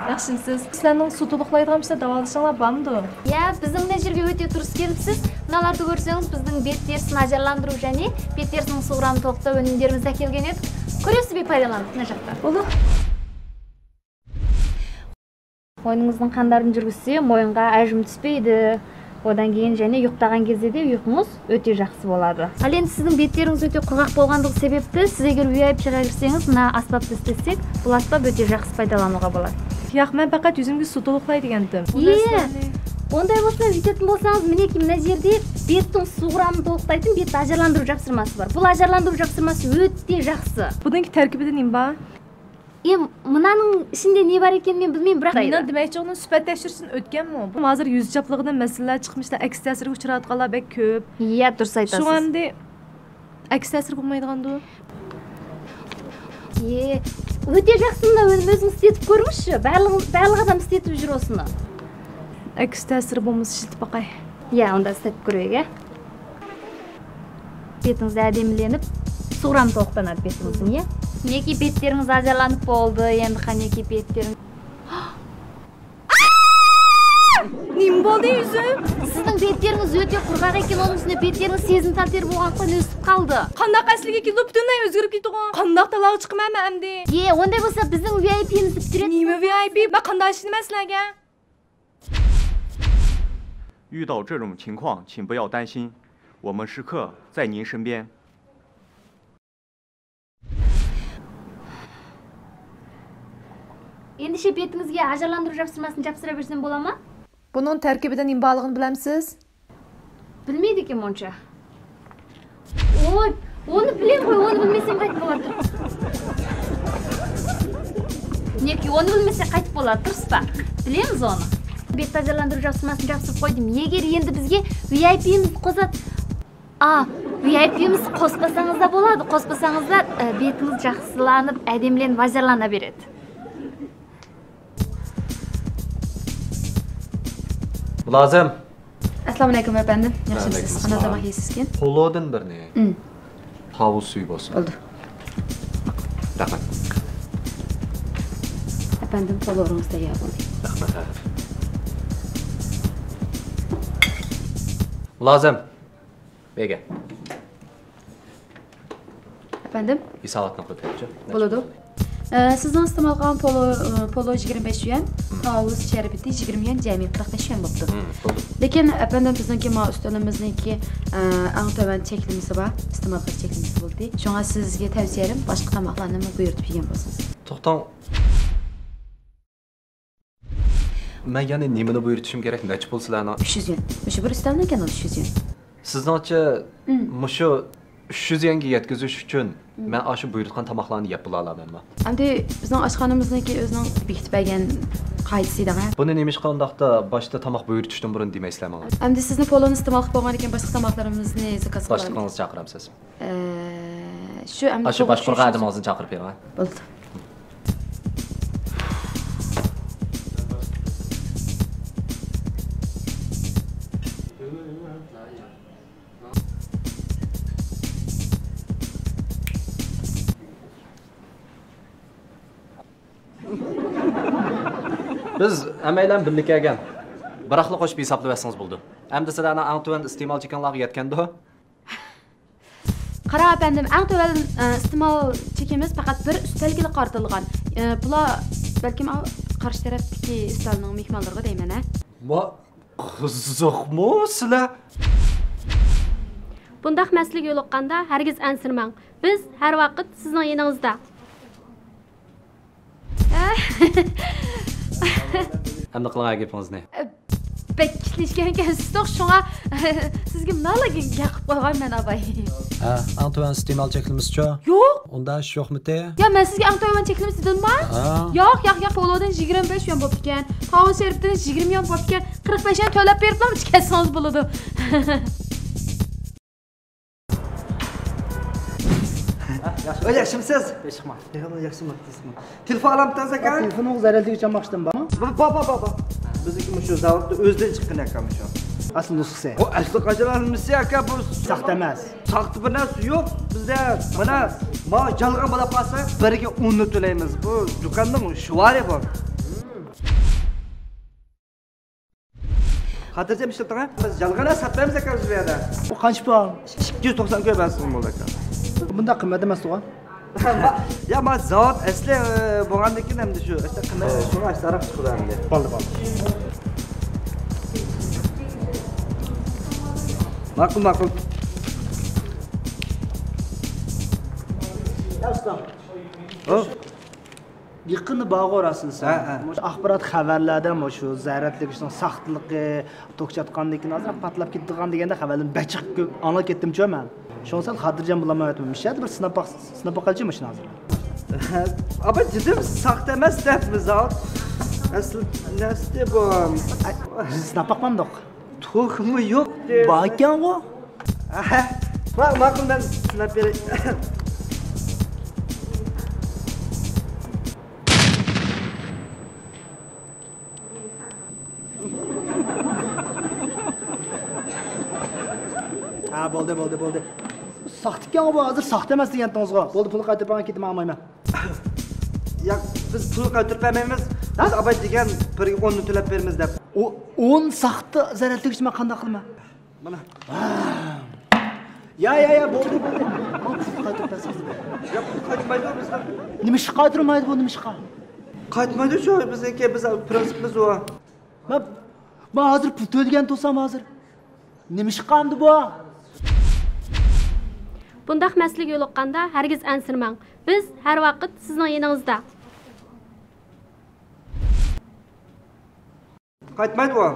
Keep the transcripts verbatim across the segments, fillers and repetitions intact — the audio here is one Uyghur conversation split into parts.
ياخشىمسىز؟ سىلەرنىڭ سۇ تولۇقلايدىغان بىر داۋالىشىڭلار بارمىدۇ؟ يە، بىزنىڭ نەجىرگە ئۆتە تۇرۇس كېلىپسىز. مۇنالاردا كۆرسىڭىز، بىزنىڭ بېت تېرىسىنى ئاجارلاندۇرۇش، يەنى بېت تېرىسىنىڭ سۇغۇرامى تولۇقتا ئۈنۈملىرىمىز ئەكەلگەن ئىدۇق. كۆرۈسىز، بىر پايدىلانىڭ، نەجاتتا. بولدى. موينىڭىزنىڭ قاندارمۇ جۈرگۈسى مويۇنغا ھەجىم چۈشمەيدۇ. ئۇندىن كېيىن يەنە يۇقتاغان گېزىدە يۇقىڭىز ئۆتە ياخشى بولىدۇ. ھالى ئەمدى سىزنىڭ بېت تېرىڭىز ئۆتە قۇرغاق بولغانلىقى سەۋەبتىن، سىز ئەگەر ۋىئايپىغا كىرسىڭىز، مانا ئاسبابنى ئىشلەتسەك، بۇ ئاسباب ئۆتە ياخشى پايدىلانغىلى بولىدۇ. ياق، مەن پەقەت يۈزۈمگە سۇ تولۇقلاي دېگەنتىم. ئۇ يە، نەرسىلەرنى ئۇنداق بولسا، ۋىتېتنى بولساڭىز، مىنەكى مەنە يەردە بېتىڭ سۇغۇرامى تولۇقلايتتىم، بېت ھاجارلاندۇرۇش ياپسىرماسى بار. بۇ ھاجارلاندۇرۇش ياپسىرماسى ئۆتە ياخشى. بۇنىڭكى تەركىبىدە نېمە بار؟ ئى، مۇنانىڭ ئىچىندە نېمە بار ئىكەنىن مەن بىلمەيمەن، بىراق مېنىڭ دېمەكچى بولغىنىم سۈپەت تەكشۈرۈشتىن ئۆتكەنمۇ؟ بۇ ھازىر يۈز چاپلىقىدا مەسىلىلەر چىقىپ، مۇشۇنداق ئەكس تەسىرگە ئۇچراۋاتقانلار بەك كۆپ. يە، دۇرۇس ئېيتىسىز. شۇڭا ئەمدى ئەكس تەسىر بولمايدىغاندۇ؟ يە، ئۆتە ياخشى، مۇنداق ئۆزىڭىز ئىشلىتىپ كۆرۈڭچى. بارلىق، بارلىق ئادەم ئىشلىتىپ يۈرۈۋاتىدۇ. ئەكس تەسىرى بولمىسا ئىشلىتىپ باقاي. يە، ئۇنداق ئىشلىتىپ كۆرۈڭ. بېتىڭىز ھەدەملىنىپ، سۇغۇرام توختىنىدۇ بېتىڭىزدىن، يە. نېكى بېت تېرىڭىز ھاجارلىنىپ بولدى، يەنە قانېكى بېت تېرىڭ. نېمە بولدى يۈزۈم؟ سىزنىڭ بېت تېرىڭىز ئۆتە قۇرغاق ئىكەن، ئۇنىڭ ئۈستىنە بېت تېرىڭىز سېزىم تەلتىرى بولغانلىقتىن ئۆسۈپ قالدى. قانداق ئەسلىگە كېلىدۇ، پۈتۈنلەي ئۆزگىرىپ كېتىدىغۇ. قانداق تالاغا چىقىمەن مەن ئەمدى؟ يە، ئۇنداق بولسا بىزنىڭ ۋىئايپىمىزنى پۈتتۈرۈۋېتىڭ. نېمە ۋىئايپى؟ مەن قانداق ئىشىنىمەن سىلەرگە؟ 遇到这种情况，请不要担心，我们时刻在您身边。 ئەمدى شۇ بېتىڭىزگە ھاجارلاندۇرۇش ياپسىرماسىنى ياپسىرىۋەرسەم بولامدۇ؟ بۇنىڭ تەركىبىدە نېمە بارلىقىنى بىلەمسىز؟ بىلمەيدىكەنمەن ئۇنچە. ۋوي، ئۇنى بىلەي غۇ، ئۇنى بىلمىسەم قايتىپ بولاتتى. نېكى، ئۇنى بىلمىسەك قايتىپ بولاتتى، تۇرسا. بىلىمىز ئۇنى. بېت ھاجارلاندۇرۇش ياپسىرماسىنى ياپسىرىپ قويدۇم. ئەگەر ئەمدى بىزگە ۋىئايپىمىزنى قوزات-، ئا، ۋىئايپىمىزنى قوزغىساڭىزلا بولىدۇ. قوزغىساڭىزلا، ئە، بېتىمىز ياخشىلىنىپ، ھەدەملىنىپ، ھاجارلىنىۋېرىدۇ. مۇلازىم. ئەسسالامۇئەلەيكۇم ئەپەندىم. ياخشىمۇسىز؟ ۋەئەلەيكۇم قانداق ئەسسالام. تاماق يەيسىزكىن؟ مم. پولودىن بىرنى. پولو. تاۋۇز سۈيى بولسۇن. بولدى. ئەپەندىم، پولولىرىڭىز تەييار بولدى. رەھمەت. مۇلازىم. بەگە. ئەپەندىم؟ ھېساباتنى قىلىپ بېرىڭچۇ. بولىدۇ. ئە، سىزنىڭ ئىستېمال قىلغان پولو، ئە، پولو يىگىرمە بەش يۈەن، مم. تاۋۇز شەربىتى يىگىرمە يۈەن، جەمئىي قىرىق بەش يۈەن بوپتۇ. مم، بولدى. لېكىن، ئەپەندىم، بىزنىڭكى ماۋۇ ئۈستەلىمىزنىڭكى، ئە، ئەڭ تۆۋەن چەكلىمىسى بار، ئىستېمال قىلىش چەكلىمىسى بولدى. شۇڭا سىزگە تەۋسىيەم باشقا تاماقلارنىمۇ بۇيرۇتۇپ يېگەن بولسىڭىز. توختاڭ. مەن يەنە نېمىنى بۇيرۇتۇشۇم كېرەك؟ نەچچە پۇل سىلەرنىڭ؟ ئۈچ يۈز يۈەن. مۇشۇ بىر ئۈستەلنىڭ ئىكەن، ئۈچ يۈز يۈەن. سىزنىڭچە، مم. مۇشۇ ئۈچ يۈز يۈەنگە يەتكۈزۈش ئۈچۈن مم. مەن ئاشۇ بۇيرۇتقان تاماقلارنى يەپ بولالامەنمۇ؟ ئەمدى بىزنىڭ ئاشخانىمىزنىڭكى ئۆزىنىڭ بېكىتىپ بەرگەن قائىدىسى دەڭە. بۇنى نېمىشقا ئۇنداقتا باشتا تاماق بۇيرۇتۇشتىن بۇرۇن دېمەيسىلەر ماڭا؟ ئەمدى سىزنى پولونى ئىستېمال قىلىپ بولغاندىن كېيىن باشقا تاماقلىرىمىزنى زاكاز قىلىمىز. باشلىقىڭىزنى چاقىرامسىز؟ ئە، شۇ ئەمدى باشقۇرغان ئادىمىڭىزنى چاقىرىپ بېرىڭ. بولدى. بىز ھەممەيلەن بىللە كەلگەن. بىراقلا قوشۇپ ھېسابلىۋەتسىڭىز بولىدۇ. ئەمدى سىلەرنىڭ ئەڭ تۆۋەن ئىستېمال چېكىڭلارغا يەتكەندۇ؟ قاراڭ ئەپەندىم، ئەڭ تۆۋەن، ئە، ئىستېمال چېكىمىز پەقەت بىر ئۈستەلگىلا قارىتىلغان. ئە، بۇلار بەلكىم ئا-، قارشى تەرەپتىكى ئۈستەلنىڭ مېھمانلىرىغا دەيمەن، ھە؟ ما-، قىزىقمۇ سىلەر؟ بۇنداق مەسىلىگە يولۇققاندا ھەرگىز ئەنسىرىمەڭ. بىز ھەر ۋاقىت سىزنىڭ يېنىڭىزدا. ئەمدى قىلىڭ گېپىڭىزنى. بەك كىچلىشكەن ئىكەنسىز، شۇڭا سىزگە مۇنۇلارنى گەپ قىلىپ قويغان مەن، ئاباي. ھە، ئەڭ تۆۋەن ئىستېمال چەكلىمىسىچۇ؟ يوق. ئۇنداق ئىش يوقمىتى؟ يا، مەن سىزگە ئەڭ تۆۋەن چەكلىمىسى دېدىمما؟ ھە. ياق، ياق، ياق، پولودىن يىگىرمە بەش يۈەن بوپتىكەن، تاۋۇز شەربىتىدىن يىگىرمە يۈەن بوپتىكەن، قىرىق بەش يۈەن تۆلەپ بېرىپلا كەتسىڭىز بولىدۇ. ياخشى. ياخشىمۇسىز؟ ياخشىما. ياخشىما، ياخشىما. تېلېفون ئالامتىڭىز ئاكا؟ تېلېفونىڭىز زەرەرلىك ئىچىم باشتىن بارمۇ؟ بار، بار، بار، بار. بىزنىڭكى مۇشۇ زاۋۇتتا ئۆزىدىن چىققان ئاكا مۇشۇ. ئەسلى نۇسخىسى. بۇ ئەسلى قاچىلانمىسى ئاكا، بۇ ساختا ئەمەس. ساختا بىر نەرسە يوق بىزدە. مانا، ما يالغان بولاپ قالسا، بىرگە ئوننى تۆلەيمىز. بۇ دۇكاننىڭ شوئارى بۇ. خاتىرجەم ئىشلىتىڭ، ھە؟ بىز يالغان ساتمايمىز ئاكا بۇ يەردە. بۇ قانچە پۇل؟ ئىككى يۈز توقسان كوي بەرسىڭىز بولدى ئاكا. بۇنداق قىممەت ئەمەس تۇغۇ. يا، ما زاۋۇت ئەسلى، ئە، بولغاندىن كېيىن ئەمدى شۇ ئەسلى قىممەت، شۇڭا ئاشتا ئاراق چىقىدۇ ئەمدى. بولدى، بولدى. ماقۇل، ماقۇل. يا ئۇستا. ھو؟ يېقىندا بارغۇ راستىنى دېسەم، ھە، ھە. مۇشۇ ئاخبارات خەۋەرلەردە مۇشۇ زەرەتلىك ئىشنىڭ ساختىلىقى، توك چاتقاندىن كېيىن ئازراق پارتلاپ كېتىدىغان دېگەندە خەۋەرلەرنى بەك جىق كۆپ ئاڭلاپ كەتتىمچۇ مەن. شۇڭا سەل خاتىرجەم بولالمايۋاتىمەن. مۇشۇ يەردە بىر سىناپ باق-، سىناپ باقايلىچۇ ماشىنا ھازىر. ئاپا، دېدىم، ساختا ئەمەس دەپمۇ زاۋۇت. ئەسلى نەستى بۇ. ئەي، بىز سىناپ باقمامدۇق؟ توكمۇ يوق دېدى. باركەنغۇ. ئەھە. ما-، ماقۇل، مەن سىناپ بېرەي. ھە، بولدى، بولدى، بولدى. ساختىكەنغۇ بۇ، ھازىر ساختا ئەمەس دېگەنتىڭىزغۇ. بولدى، پۇلنى قايتۇرۇپ بەرمەي كېتىمەن، ئالمايمەن. ياق، بىز پۇلنى قايتۇرۇپ بەرمەيمىز. ھە؟ بىز ئاپا دېگەن بىرگە ئوننى تۆلەپ بېرىمىز دەپ. ئو-، ئون ساختا زەرەتلىك ئىش مەن قانداق قىلىمەن؟ مانا. يا، يا، يا، بولدى، بولدى. ماڭا پۇل قايتۇرۇپ بەرسىڭىز. ياق، پۇل قايتمايدۇ بىزنىڭ. نېمىشقا قايتۇرمايدۇ بۇ، نېمىشقا؟ قايتمايدۇ شۇ، بىزنىڭكى، بىز پرىنسىپىمىز ئۇ. مەن، مەن ھازىر پۇل تۆلىگەن تۇرسام ھازىر. نېمىشقا ئەمدى بۇ؟ بۇنداق مەسىلىگە يولۇققاندا ھەرگىز ئەنسىرىمەڭ. بىز ھەر ۋاقىت سىزنىڭ يېنىڭىزدا. قايتمايدىغۇ.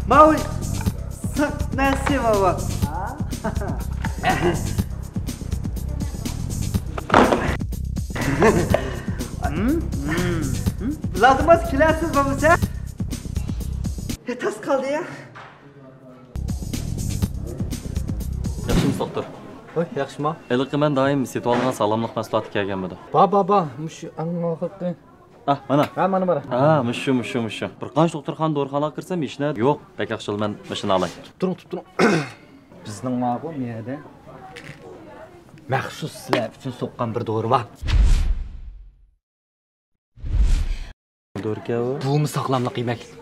ماۋۇ ساق نەرسە ماۋۇ. لازىماس كېلەرسىز بولمىسا. تاس قالدى يا. ياخشىمۇ دوختۇر؟ ھوي، ياخشىما؟ ھېلىقى مەن دائىم سېتىۋالغان ساغلاملىق مەھسۇلاتى كەلگەنمىدۇ؟ بار، بار، بار. مۇشۇ ئەڭ ئاخىرقى. ئا، مانا. ھە، مانا بار. ھا، مۇشۇ، مۇشۇ، مۇشۇ. بىر قانچە دوختۇرخانا، دورىخانىغا كىرسەم ھېچنەدە يوق. بەك ياخشى، مەن مۇشۇنى ئالاي. تۇرۇڭ، تۇرۇڭ. بىزنىڭ بارغۇ، بۇ يەردە مەخسۇس سىلەر ئۈچۈن سوققان بىر دورا بار. دورىكەن بۇ. بۇمۇ ساغلاملىق يېمەكلىك.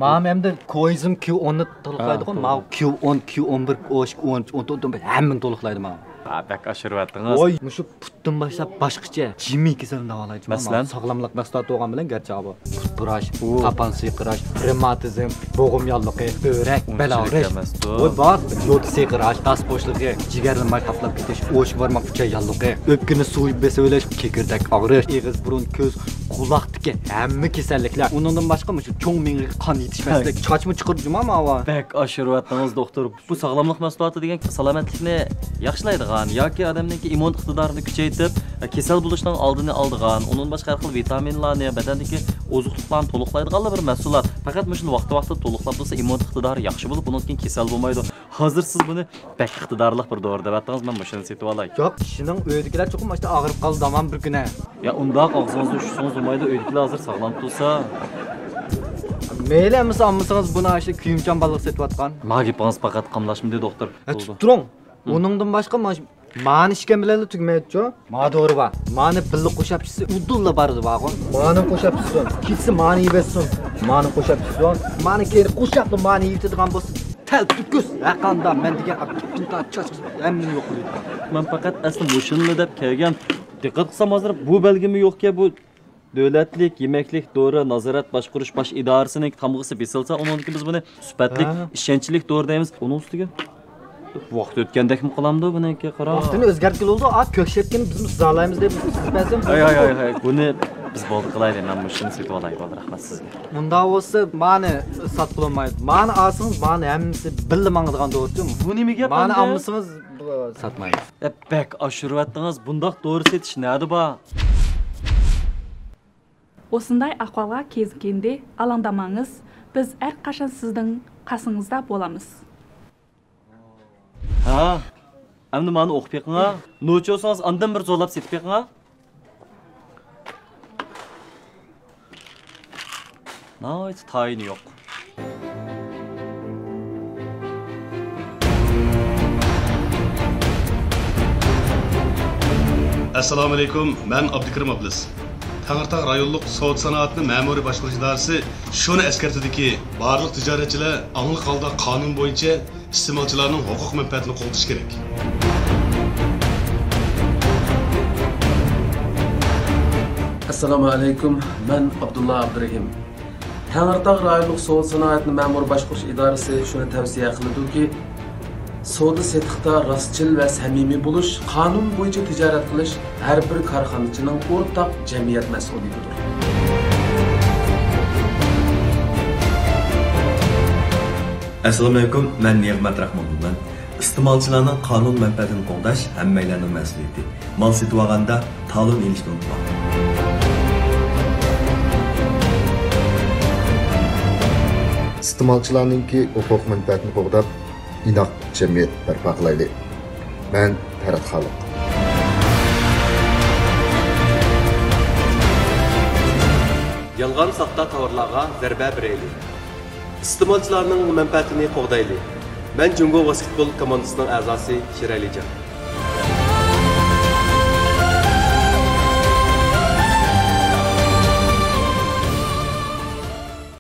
مانا ئەمدى كوئىزم كيۇ ئوننى تولۇقلايدىغۇ. ھا، ماۋۇ كيۇ ئون، كيۇ ئون بىر، ئون ئىككى، ئون ئۈچ، ئون تۆت، ئون بەش، ھەممىنى تولۇقلايدۇ ماۋۇ. ھا، بەك ئاشۇرۇۋەتتىڭىز. ۋوي، مۇشۇ پۇتتىن باشلاپ باشقىچە جىمى كېسىلىنى داۋالايدۇ. مەسىلەن؟ ساغلاملىق مەھسۇلاتى بولغان بىلەن گەرچە بۇ پۇت بۇراش، قاپان سىيقىراش، رېماتىزم، بوغۇم ياللۇقى، بۆرەك، بەل ئاغرىش. ئۇنچىلىك ئەمەستۇ. ۋوي، بار. يود سىيقىراش، داس بوشلۇقى، جىگەرنى ماي قاپلاپ كېتىش، ئوشۇق بارماق ئۈچەي ياللۇقى، ئۆپكىنى سۇۋىيىپ بېسىۋېلىش، كېكىردەك ئاغرىش، ئېغىز، بۇرۇن، كۆز، قۇلاقتىكى ھەممە كېسەللىكلەر. ئۇنىڭدىن باشقا مۇشۇ چوڭ مېڭىگە قان يېتىشمەسلىك، چاچمۇ چىقىرىدۇ جۇما ماۋۇ. بەك ئاشۇرۇۋەتتىڭىز، دوختۇر. بۇ ساغلاملىق مەھسۇلاتى دېگەن سالامەتلىكنى ياخشىلايدىغان ياكى ئادەمنىڭكى ئىممۇن ئىقتىدارىنى كۈچەيتىپ، كېسەل بولۇشنىڭ ئالدىنى ئالىدىغان، ئۇنىڭدىن باشقا ھەر خىل ۋىتامىنلارنى، بەدەندىكى ئوزۇقلۇقلارنى تولۇقلايدىغانلا بىر مەھسۇلات. پەقەت مۇشۇنى ۋاقتى-ۋاقتىدا تولۇقلاپ تۇرسا، ئىممۇن ئىقتىدارى ياخشى بولۇپ، ئۇنىڭدىن كېيىن كېسەل بولمايدۇ. ھازىر سىز بۇنى بەك ئىقتىدارلىق بىر دورا دەۋەتتىڭىز، مەن مۇشۇنى سېتىۋالاي. ياق، ئىشىنىڭ ئۆيدىكىلەر چوقۇم ئاشتا ئاغرىپ قالدى دەيمەن بىر كۈنى. يا ئۇنداق ئاغزىڭىزنى ئۇچۇرسىڭىز بولمايدۇ، ئۆيدىكىلەر ھازىر ساغلام تۇرسا. مەيلى ئەمىسە ئالمىسىڭىز، بۇنى ئاشتا كۆيۈمچان بالىلىق سېتىۋاتقان. ما گېپىڭىز پەقەت قاملاشمىدى، دوختۇر. ھە، بولدى. تۇتۇپ تۇرۇڭ. ھىم. ئۇنىڭدىن باشقا مانا شۇ مانى ئىچكەن بىلەنلا تۈگىمەيدىچۇ. ما دورا بار. مانى بىللە قوشاپ ئىچسە ئۇدۇللا بارىدۇ بارغۇ. مانى قوشاپ ئىچسۇن. كېچىسى مانى يېۋەتسۇن. مانى قوشاپ ئىچسۇن. مانى كەينى قوشاپلا مانى يېۋىتىدىغان بولسا تەلتۆكۈس. ھەققاندا مەن دېگەن ئاق پۇتۇن تا چاچقۇسى ھەممىنى يوق قىلىدۇ. مەن پەقەت ئەسلى مۇشۇنىلا دەپ كەلگەن. دىققەت قىلسام ھازىر بۇ بەلگىمۇ يوقكەن، بۇ دۆلەتلىك يېمەكلىك دورا نازارەت باشقۇرۇش باش ئىدارىسىنىڭ تامغىسى بېسىلسا، ئۇنىڭدىن كېيىن بىز بۇنى سۈپەتلىك، ھە، ئىشەنچلىك دورا دەيمىز. ئۇنىڭ ئۈستىگە ۋاقىت ئۆتكەندەكمۇ قىلامدۇ بۇنىڭكى، قاراڭ. ۋاقتىنى ئۆزگەرتكىلى بولىدۇ، ئا، كۆكشەتكىنى بىزمۇ سىزالايمىز دەپ سىز بەرسەڭ. ھاي، ھاي، ھاي، ھاي. بۇنى بىز بولدى قىلايلى، مەن مۇشۇنى سېتىۋالاي، بولدى، رەھمەت سىزگە. ئۇنداق بولسا مانى ساتقىلى بولمايدۇ. مانى ئالسىڭىز، مانى ھەممىسى بىللە ماڭىدىغان دورىچۇ. بۇ نېمە گەپ مانى ئەمدى؟ ئالمىسىڭىز، بۇ ساتمايمىز. ئە، بەك ئاشۇرۇۋەتتىڭىز، بۇنداق دورا سېتىش نەدە بار؟ ئۇسۇنداي ئەھۋالغا كېزىكىندى، ئالاڭدىماڭىز، بىز ھەر قاچان سىزنىڭ قېشىڭىزدا بولىمىز. ھە، ئەمدى مانا ئوقۇپ بېقىڭا. نوچى بولسىڭىز ئاندىن بىر زورلاپ سېتىپ بېقىڭا. ناھايىتى تايىنى يوق. ئەسسالامۇئەلەيكۇم، مەن ئابدۇكېرىم ئابلىز. تەڭرىتاغ رايونلۇق سودا سانائەتنى مەمۇرىي باشقۇرۇش ئىدارىسى شۇنى ئەسكەرتىدۇكى، بارلىق تىجارەتچىلەر ئاڭلىق ھالدا قانۇن بويىچە ئىستېمالچىلارنىڭ ھوقۇق مەنپەئەتىنى قوغدىشى كېرەك. ئەسسالامۇئەلەيكۇم، مەن ئابدۇللا ئابدۇرېھىم. تەڭرىتاغ رايونلۇق سودا سانائەتنى مەمۇرىي باشقۇرۇش ئىدارىسى شۇنى تەۋسىيە قىلىدۇكى، سودا سېتىقتا راستچىل ۋە سەمىمىي بولۇش، قانۇن بويىچە تىجارەت قىلىش ھەر بىر كارخانىچىنىڭ ئورتاق جەمئىيەت مەسئۇلىيىتىدۇر. ئەسسالامۇئەلەيكۇم، مەن نېغمەت راخمانمەن. ئىستېمالچىلارنىڭ قانۇن مەنپەئەتىنى قوغداش ھەممەيلەننىڭ مەسئۇلىيىتى. مال سېتىۋالغاندا تالون ئېلىشنى ئۇنتۇماڭ. ئىستېمالچىلارنىڭكى ھوقۇق مەنپەئەتىنى قوغداپ، ئىناق جەمئىيەت بەرپا قىلايلى. مەن پەرھات خالىق. يالغان ساختا تاۋارلارغا زەربە بېرەيلى. ئىستېمالچىلارنىڭ مەنپەئەتىنى قوغدايلى. مەن جۇڭگو ۋاسكېتبول كوماندىسىنىڭ ئەزاسى شىرئەلىجان.